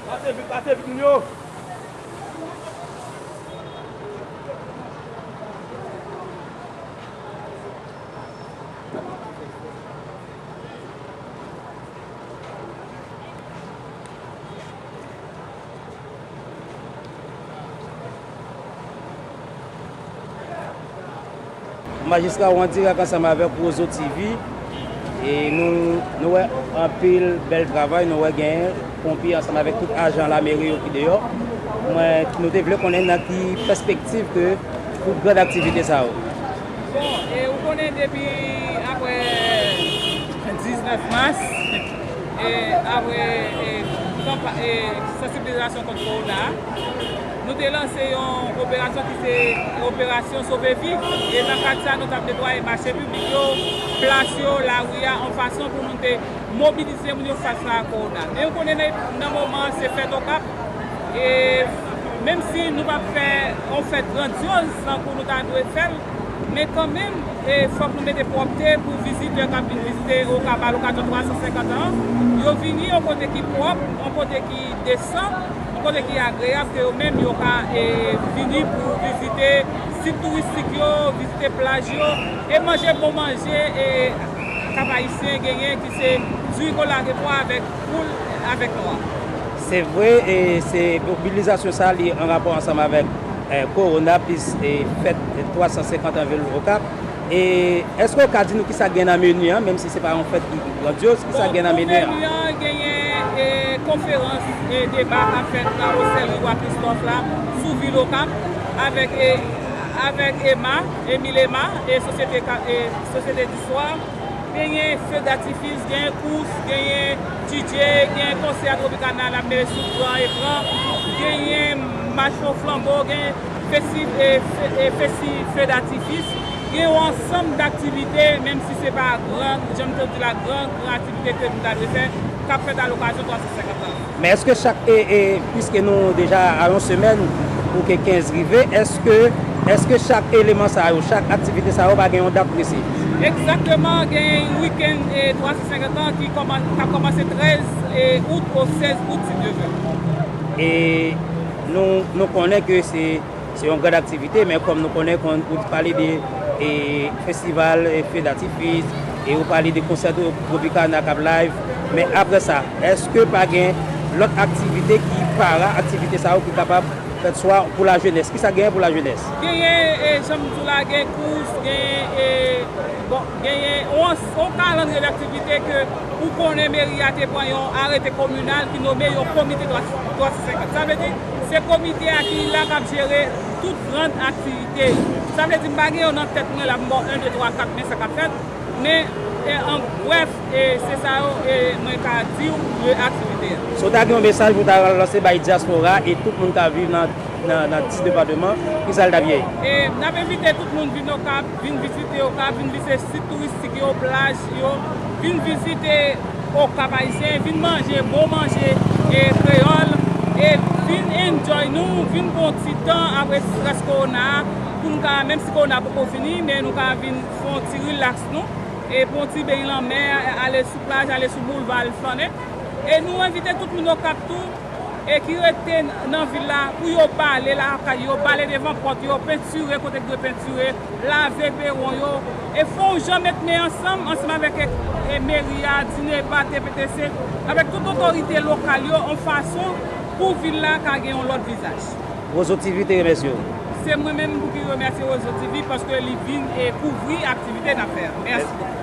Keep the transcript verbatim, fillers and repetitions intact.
Pase vit, pase vit, moun yo. Majistra ou an dirèk ansanm avèk Wozo T V. E nou, nou wè anpil bèl travay, nou wè gen ponpye ansanm avèk tout ajan lameri yo ki deyò. Mwen, nou te vle konnen nan ki pèspektiv ke pou gran aktivite sa yo. Bon, e ou konnen depi apre diznèf mas, e apre, e, kanpa-, e, sansibilizasyon kont kowona a, nou te lanse yon operasyon ki se operasyon sove vi. E nan kad sa, nou t ap netwaye mache piblik yo, plas yo, lari a, yon fason pou nou te mobilize moun yo fas a kowona. Men ou konnen nan, nan moman an, se fèt Okap. E menm si nou p ap fè yon fèt grandyoz tankou nou ta dwe fè l, men kanmenm, e fòk nou mete pwòpte pou vizitè k ap vin vizite Okap a lokazyon twa san senkant an, yo vini yon kote ki pwòp, yon kote ki desan, yon kote ki agreyab, ke yo menm yo ka, e, vini pou vizite sit touristik yo, vizite plaj yo, e manje bon manje, e, Kap Ayisyen genyen, ki se diri kolare pwa avèk poul avèk nwa. Se vre, e se mobilizasyon sa li an rapò ansanm avèk, e, kowona plis, e, fèt twa san senkant an vil Okap. E èske w ka di nou kisa gen nan meni an, menm si se pa yon fèt ki grandyoz, kisa gen nan meni an? Bon, pou meni an, genyen, e, konferans, e, deba k ap fèt nan Osèl Riwa Kristòf la, sou vil Okap, avèk, e, avèk Ema, Emil Ema, e Sosyete Ka-, e Sosyete Distwa. Genyen fe datifis, genyen kous, genyen D J, genyen konsè a Tropicana n ap mele sou gran ekran, genyen mach o flanbo, genyen festi-, e, fe-, e, festi-, fe datifis. Gen yon ansanm daktivite, menm si se pa gran, jan m te di la, gran, gran aktivite ke nou ta dwe fè, k ap fèt a lokazyon twa san senkant an. Men èske chak, e, e, piske nou deja a yon semèn pou ke kenz rive, èske, èske chak eleman sa yo, chak aktivite sa yo pa gen yon dat presi? Egzakteman, gen wikenn, e, twa san senkant an ki kòman-, k ap kòmanse trèz, e, out o sèz out, si Dye vle. E nou, nou konnen ke se Se yon gran aktivite, men kòm nou konnen, kon ou pale de, e, festival, e, fe datifis, e ou pale de konsè Tropicana k ap live, men apre sa, èske pa gen lòt aktivite ki para aktivite sa yo ki kapab fèt swa pou lajenès? Kisa genyen pou lajenès? Genyen, e, jan m di w la, gen kous, gen, e, bon, genyen yon, yon kalandriye daktivite ke ou konnen meri a te pran yon arete kominal ki nome yon komite twa san senkant. Sa vle di, se komite a ki la k ap jere tout gran aktivite yo. Sa vle di, m pa gen yo nan tèt mwen la, m ba w en, de, twa, kat, men sa k ap fèt. Men, e, an brèf, e, se sa yo, e, mwen ka di w de aktivite a. Si w ta gen yon mesaj pou w ta lanse bay dyaspora e tout moun k ap viv nan, nan, nan dis depatman, kisa l t ap ye? E, n ap envite tout moun vin Okap, vin vizite Okap, vin vizite sit touristik yo, plaj yo, vin vizite Okap Ayisyen, vin manje bon manje, e, kreyòl, e vin enjoy nou, vin pran ti tan apre strès kowona a, pou n ka, menm si kowona poko fini, men nou ka vin fè yon ti rilaks nou, e pran yon ti beny lanmè, ale sou plaj, ale sou boulva, al flannen. E nou envite tout moun Okap tou, e ki rete nan vil la, pou yo bale lakay yo, bale devan pòt yo, pentire kote k dwe pentire, lave pewon yo, e fè yon jan met men ansanm, ansanm avèk, e, e meri a, DINEBA, T P T C, avèk tout otorite lokal yo, yon fason pou vil la ka gen yon lòt vizaj. Wozo T V te remèsye w. Se mwen menm pou ki remèsye Wozo T V paske li vin e kouvri aktivite n ap fè a. Mèsi bokou.